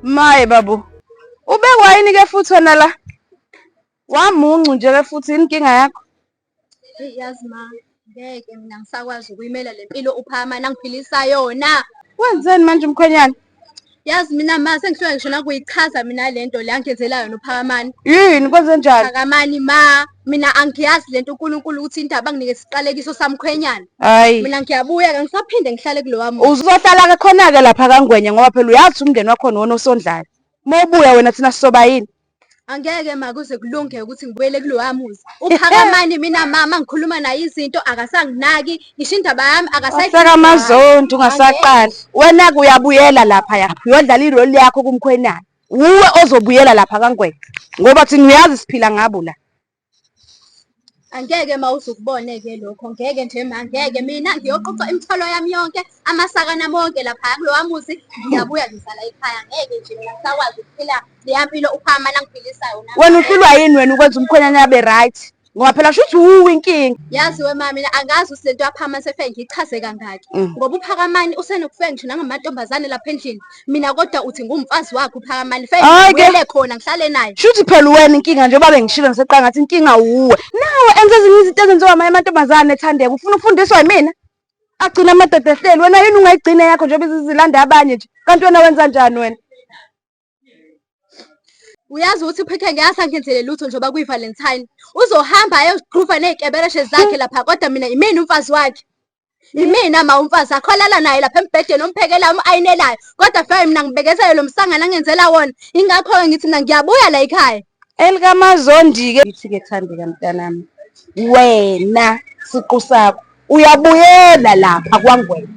Maye babu. Ubekwa yini ke futhi wena la? Wamuncu nje ke futhi yini inkinga yakho? Eyi yazi ma, ngeke mina ngisakwazi ukuyimela le mpilo uPhakamani angiphilisa yona. Wenzeni manje umkhwenyana? Yazi mina ma sengihluleka ngisho nakuyichaza mina le nto le angenzela yona uPhakamani. Yini kwenze njani? Phakamani ma, mina angiyazi le nto uNkulunkulu ukuthi indaba anginike isiqalekiso samkhwenyana. Hayi. Mina ngiyabuya ke ngisaphinde ngihlale kulowa muzi. Uzohlala ke khona ke lapha kaNgwenya ngoba phela uyazi umndeni wakho wona osondlayo. Uma ubuya wena thina sisoba yini? Angeke ma kuze kulunge ukuthi ngibuyele kulowa muzi. UPhakamani mina mama ngikhuluma naye izinto akasanginaki, ngisho indaba yami Waseka amazondi ungasaqali. Wena-ke uyabuyela lapha yapha uyodlala iroli yakho kumkhwenyana. Wuwe ozobuyela lapha kaNgwenya ngoba thina uyazi siphila ngabo la. Angeke ma uzukubone ke lokho, ngeke nje ma, ngeke mina ngiyoqoqa imithwalo yami yonke, amasakana ami wonke lapha kulowa muzi, ngiyabuya ngizala ekhaya, ngeke nje mina ngisakwazi ukuphila leya mpilo uPhakamani angiphilisayo nami. Wena uhlulwa yini wena ukwenza umkhwenyana abe right? Ngoba phela shuthi wuwe inkinga. Yazi we ma mina angazi ukuthi lento yaPhakamani sefike ngiyichaze kangaki. Ngoba uPhakamani usenokufika ngisho nangamantombazane lapha endlini. Mina kodwa uthi ngumfazi wakhe uPhakamani feke Hhayi ke. ngibuyele khona ngihlale naye. Shuthi phela uwena inkinga njengoba bengishilo ngiseqala ngathi inkinga wuwe. Nawe enza ezinye izinto ezenziwa amanye amantombazane ethandeka. Ufuna ukufundiswa yimina? Agcina amadoda ehleli. Wena yini ungayigcina yakho njengoba izilanda abanye nje. Kanti wena wenza njani wena? Uyazi ukuthi uPhikhe ngeke asangenzele lutho njengoba kuyi-Valentine. Uzohamba ayozigruva ney'kebereshe zakhe lapha kodwa mina imina umfazi wakhe. Imina ma umfazi akho olala naye lapha embhedeni omphekelayo om-ayinelayo. Kodwa feke mina ngibekezele lo msangano angenzela wona. Ingakho-ke ngithi mina ngiyabuya la ekhaya. Elikamazondi-ke ithi-ke Thandeka mntanami, wena siqu sakho uyabuyela lapha kwaNgwenya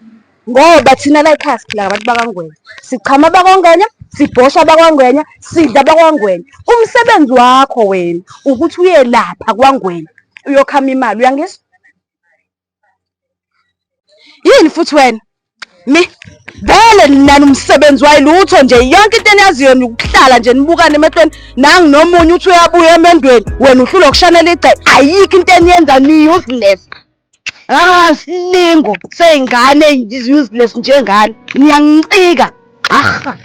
ngoba thina la ekhaya siphila ngabantu bakwaNgwenya. Sichama abakwaNgwenya, sibhosha abakwaNgwenya, sidla abakwaNgwenya. Umsebenzi wakho wena ukuthi uye lapha kwaNgwenya uyokhama imali, uyangizwa? Yini futhi wena? Mi vele nani umsebenzi wayo lutho nje yonke into eniyaziyo ukuhlala nje nibukane emehlweni nangu nomunye uthi uyabuya emendweni wena uhlulwa ukushanela igceke ayikho into eniyenza ni useless. Ah silingo seyingane useless njengani niyangicika. Aha.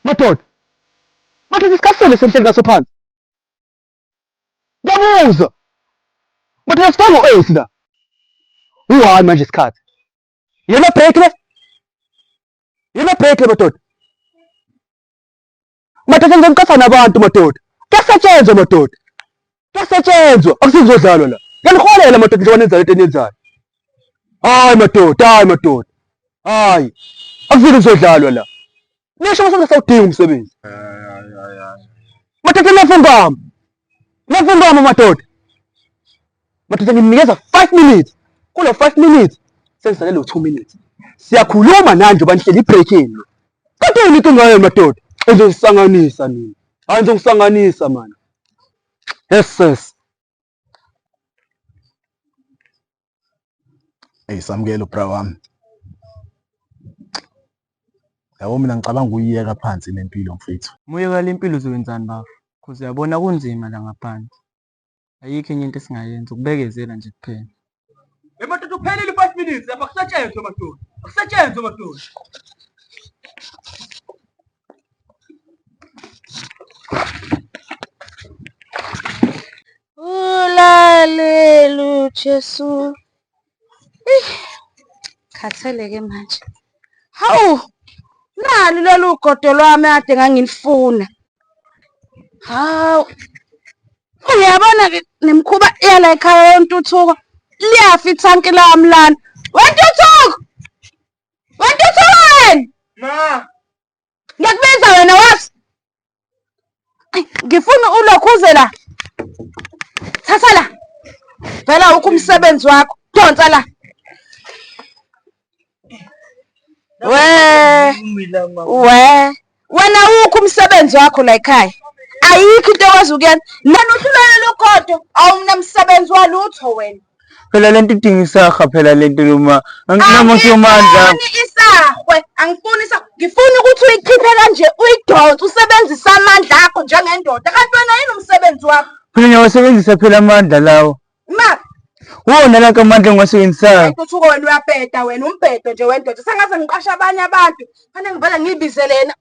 Madoda, madoda isikhathele senhleli ngaso phansi. Ngiyabuza. Madoda sifaka u-eight la. U-one manje isikhathi. Yena break le. Yena break le madoda. Madoda ngizoniqatha nabantu madoda. Kuyasetshenzwa madoda. Kuyasetshenzwa akusizodlalwa la. Ngiyaniholela madoda njengoba nenza lento eniyenzayo. Hayi madoda, hayi madoda. Hayi. Akusile kuzodlalwa la. Nisho mase ngisawudinga umsebenzi. Madoda niyafungama. Niyafungama madoda. Madoda nginikeza 5 minutes. Kulo 5 minutes sengisalele u2 minutes. Siyakhuluma nani njengoba nihleli ibreak yenu. Kodwa yini inkinga yenu madoda? Ngizosanganisa nina. Hayi ngizokusanganisa mani. Yes sis. Eyi Samukelo bra wami. Yabo mina ngicabanga ukuyiyeka phansi le mpilo mfethu. Muyeka le mpilo uzokwenzani bafo? Cause uyabona kunzima la ngaphandle. Ayikho enye into esingayenza ukubekezela nje kuphela. Hey madoda uphelile i-five minutes lapha kusetshenzwe madoda. Akusetshenzwe madoda. Ulalela uJesu. Khathele ke manje. Hawu, nalu lolu godo lwami kade ngangilifuna. Hawu. Uyabona-ke nemikhuba yala ekhaya yentuthuko. Liyafa ithanki lami lana. Wentuthuko! Wentuthuko wena! Ma! Ngiyakubiza wena wazi. Ngifuna ulokhuze la. Thatha la. Vela ukho umsebenzi wakho. Donsa la. We. We. Wena ukho umsebenzi wakho la ekhaya. Ayikho into okwazi ukuyenza. Nani uhlulele lugodo awunamsebenzi walutho wena. Phela lento idinga isaha phela lento loma. Anginamosho amandla. Angifuni isahwe, angifuni isahwe. Ngifuna ukuthi uyikhiphe kanje uyidonse usebenzise amandla akho njengendoda. Kanti wena yini umsebenzi wakho? Phela ngiyawasebenzisa phela amandla lawo. Ma, Wona la amandla engiwasebenzisayo. Ntuthuko wena uyabheda wena umbhedo nje wendoda. Sengaze ngiqashe abanye abantu. Fanele ngivele ngiyibizele yena.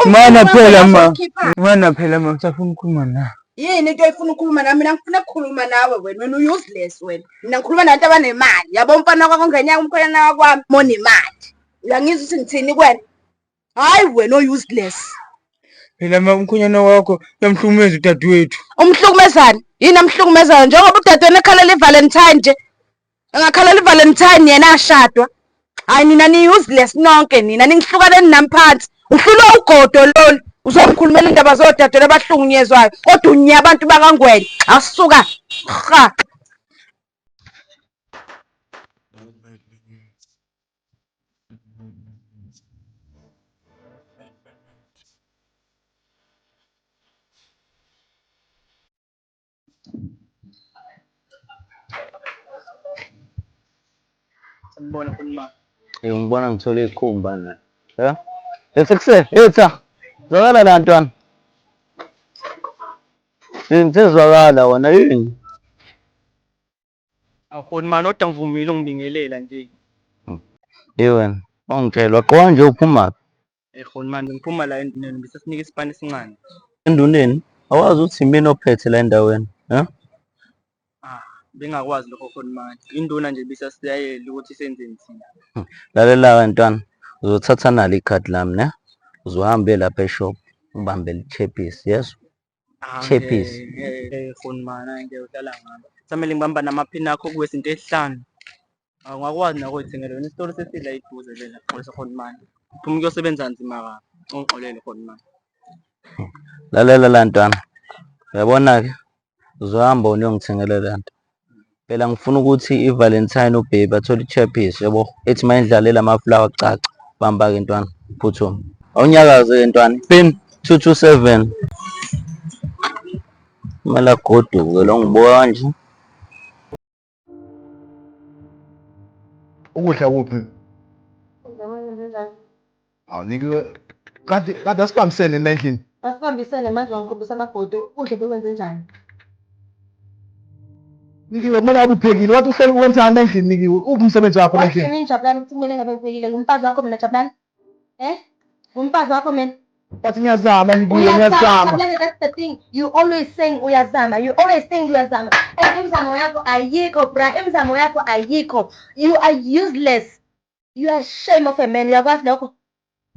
Mana phela ma. Mana phela ma ngisafuna ukukhuluma nawe. Yini into oyifuna ukukhuluma nami? Mina ngifuna ukukhuluma nawe wena. Wena u-useless wena. Mina ngikhuluma nabantu abanemali. Yabo umfana wakho ongenyaka umkhwenyana wakwami monemali. Uyangizwa ukuthi ngithini kuwena? Hayi wena o-useless. Phela ma umkhwenyana wakho uyamhlukumeza udadewethu. Umhlukumezani? Yini amhlukumezayo? Njengoba udadewenu ekhalela i-Valentine nje. Engakhalela i-Valentine yena ashadwa. Hayi nina ni-useless nonke nina ningihlukaneni nami phansi. Uhlulwa ugodo lolu. Uzongikhulumela indaba zodadewenu abahlukunyezwayo kodwa unya abantu bakaNgwenya. Asuka. Ha. Sanibona khuluma. Hey, ngibona ngithole ikhumba la. Eh? Esekuseni, hey cha. Zwakala la ntwana. Ngithe zwakala wena yini? Awukhoni mani kodwa ngivumile ungibingelela nje. Hey wena, ungitshela waqoka nje uphumaphi? Eh khona mani ngiphuma la enduneni ngisasinike isipani esincane. Enduneni? Awazi ukuthi yimina ophethe la endaweni, eh? Ah, bengakwazi lokho khona mani. Induna nje bisasiyayela ukuthi senzeni thina. Lalela-ke ntwana, uzothatha nalo ikhadi lami ne? Uzohambe lapha eshop ubambele ichephisi, yezwa? Chephisi. Eh khona mani ngeke udlala ngami. Samele ngibamba namaphini akho kuwezinto ezihlanu. Awungakwazi nakuyithengela wena isitolo sesidla eduze lela xolisa khona mani. Phuma kuyosebenza nzima kabi. Ungixolele khona mani. Lalela la ntwana. Uyabona-ke uzohamba wena uyongithengela le nto. Phela ngifuna ukuthi i-Valentine ubaby athole i-chappies yabo. Ethi uma endlalela ama-flower caca. Bamba-ke ntwana, phuthume. Awunyakaze-ke ntwana. Pin 227. Kumele agoduke lo ngibuka kanje. Ukudla kuphi? Awunikiwe. Kade kade asibambisene la endlini. Asibambisene manje wangikhombisa amabhodo ukudla bekwenze njani? Nikiwe kumele abe uphekile. Wathi uhleli wenzani la endlini Nikiwe? Uphi umsebenzi wakho la endlini? Wathini Jabulani ukuthi kumele ngabe ngiphekile? Ngumfazi wakho mina Jabulani. Eh? Ngumfazi wakho mina. Wathi ngiyazama Nikiwe ngiyazama. Jabulani, that's the thing. You always saying uyazama. You always saying uyazama. And imizamo yakho ayikho bra. Imizamo yakho ayikho. You are useless. You are shame of a man. Uyakwazi lokho?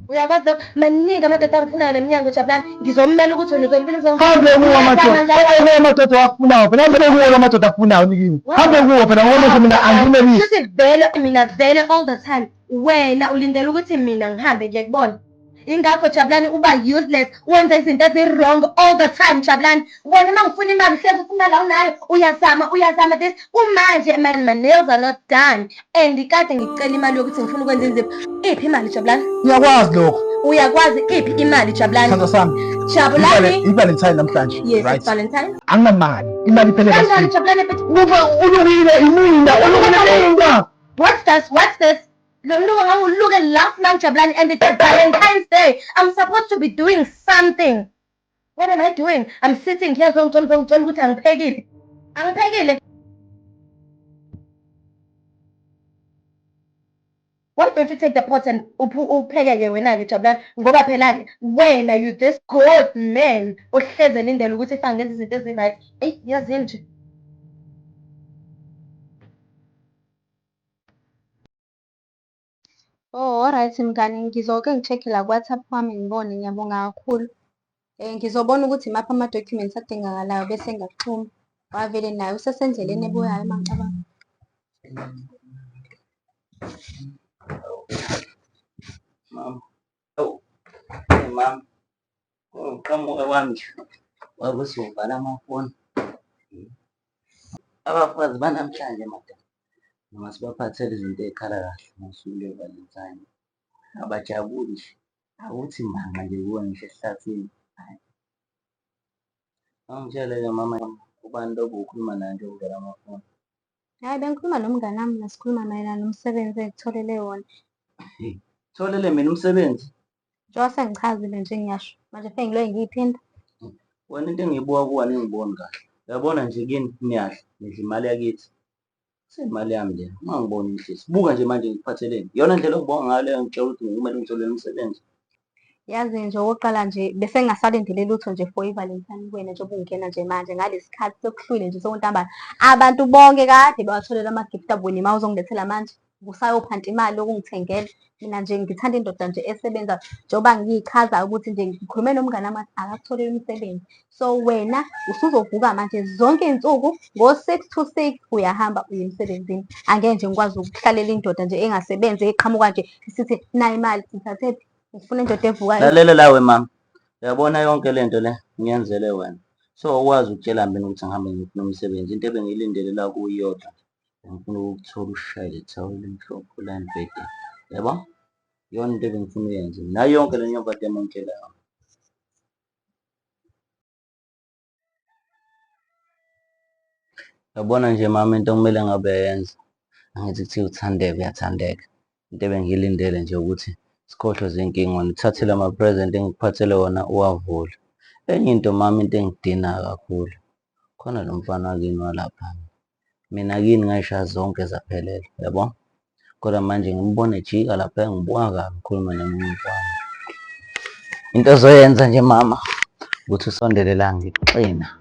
Uyakwazi lokho? Maningi amadoda angifunayo neminyango Jabulani. Ngizomela ukuthi wena uzompilo Hambe kuwo amadoda. Hambe kuwo amadoda wakufunayo phela. Hambe kuwo amadoda akufunayo Nikiwe. Hambe kuwo phela ngoba manje mina angimelisi. Shuthi vele mina vele all the time wena ulindele ukuthi mina ngihambe ngiyakubona. Ingakho Jabulani uba useless wenza izinto ezi-wrong all the time Jabulani. Wena uma ngifuna imali uhlezi uthi imali awunayo uyazama uyazama this kumanje man my nails are not done and kade ngikucela imali yokuthi ngifuna ukwenza inzipho. Iphi imali Jabulani? Uyakwazi lokho. Uyakwazi iphi imali Jabulani? Sithandwa sami. Jabulani. I-Valentine namhlanje. Yes, right? it's Valentine. Anginamali. Imali iphele Kanjani last week. Jabulani but Kuba ulungile imina, ulungile mina. what's this? What's this? Lo mluko nganguluke last month Jabulani and it's Valentine's Day. I'm supposed to be doing something. What am I doing? I'm sitting here zongitshela zongitshela ukuthi angiphekile. Angiphekile. Why don't you take the pot and upheke-ke wena-ke Jabulani? Ngoba phela-ke wena you this good man ohleze elindele ukuthi ifake ngenza izinto ezi-right. Eyi yazini nje. Oh, alright mngani, ngizoke ngi-check-e la ku-WhatsApp wami ngibone. Ngiyabonga kakhulu. Ngizobona ukuthi imaphi ama-documents adingakalayo bese ngiyakuxhuma. Wavele naye usesendleleni ebuyayo uma ngicabanga. Mama. Oh. Hey mama. Uqhamuka kwami nje. Wabe usuvala amafoni. Abafazi banamhlanje madam. Noma sibaphathele izinto ey'khala kahle ngosuku lwe-Valentine. Abajabuli nje. Awuthi manqa nje kuwe ngisho esihlathini. Hhayi. Awungitshele-ke mama ubani lo obukhuluma naye nje uvela amafoni? Hhayi bengikhuluma nomngani wami la sikhuluma mayelana nomsebenzi engikutholele wona. Tholele mina umsebenzi? Njengoba sengichazile nje ngiyasho manje sengiloke ngiyiphinda. Wena into engiyibuka kuwe angingiboni kahle. Uyabona nje kini niyadla, nidla imali yakithi. Seyimali yami le, ungangiboni ngihlezi. Buka nje manje ngikuphatheleni. Iyona ndlela ongibonga ngayo leyo ngitshela ukuthi kumele ungitholele umsebenzi. Yazi nje okokuqala nje bese ngingasalindele lutho nje for i-Valentine kuwena njengoba ungena nje manje ngalesi khathi sekuhlwile nje sekuntambama. Abantu bonke kade bewatholele ama-gift abo wena ima uzongilethela manje. Usayophanta imali yokungithengela. Mina nje ngithanda indoda nje esebenza njengoba ngiyichaza ukuthi nje ngikhulume nomngane wami wathi akakutholele umsebenzi. So wena usuzovuka manje zonke iy'nsuku ngo-six to six uyahamba uye emsebenzini. Angeke nje ngikwazi ukuhlalela indoda nje engasebenzi eqhamuka nje isithi nayi imali ngithathephi. Ngifuna indoda evukayo. Lalela la we mama. Uyabona yonke lento le ngiyenzele wena. So awukwazi ukutshela mina ukuthi ngihambe ngiyofuna umsebenzi. Into ebengiyilindele la kuyiyodwa. Ngifuna ukukuthola ushaye le thawula elimhlophe la embhedeni. Yabo? Iyona into ebengifuna uyenze. Nayo yonke le nyoka demo ongitshela yona. Yabona nje mama into okumele ngabe uyayenza, angithi kuthiwa uthandeka uyathandeka. Into ebengiyilindele nje ukuthi sikhohlwe zinkinga wena uthathe la ma-present engikuphathele wona uwavule. Enye into mama into engidina kakhulu, khona lo mfana wakini walapha. Mina kini ngayishaya zonke zaphelela, yabo? Kodwa manje ngimbone ejika lapha engibuka kabi ngikhuluma nomunye umfana. Into ozoyenza nje mama ukuthi usondele la ngikuxina.